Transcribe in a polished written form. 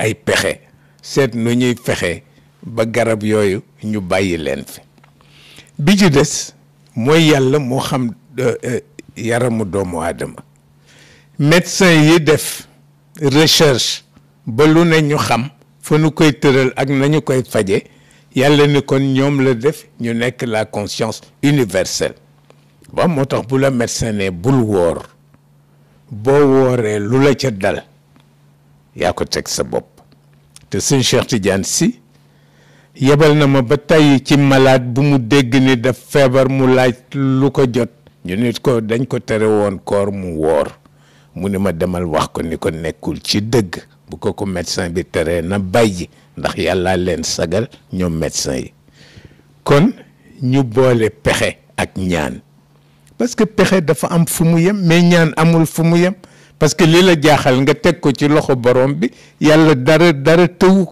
ay pexe seet nu ñuy fexe ba garab yooyu ñu bàyyi leen fi. bi ci des mooy yàlla moo xam yaramu doomu aadama. médecin yi def recherche ba lu ne ñu xam fa nu koy tëral ak nañu koy faje yàlla ni kon ñoom la def ñu nekk la conscience universelle. ba moo tax bu la médecin ne bul woor boo wooree lu la ca dal yaa ko teg sa bopp. te sëñ Cheikh Tidiane Sy yebal na ma ba tàyyi ci malade bu mu dégg ni daf feebar mu laaj lu ko jot ñu nit ko dañ ko tere woon koor mu woor mu ni ma demal wax ko ni ko nekkul ci dëgg bu ko médecin bi teree na bàyyi ndax yàlla leen sagal ñoom médecin yi. kon ñu boole pexe ak ñaan parce que pexe dafa am fu mu yem mais ñaan amul fu mu yem parce que li la jaaxal nga teg ko ci loxo borom bi yàlla dara tëwu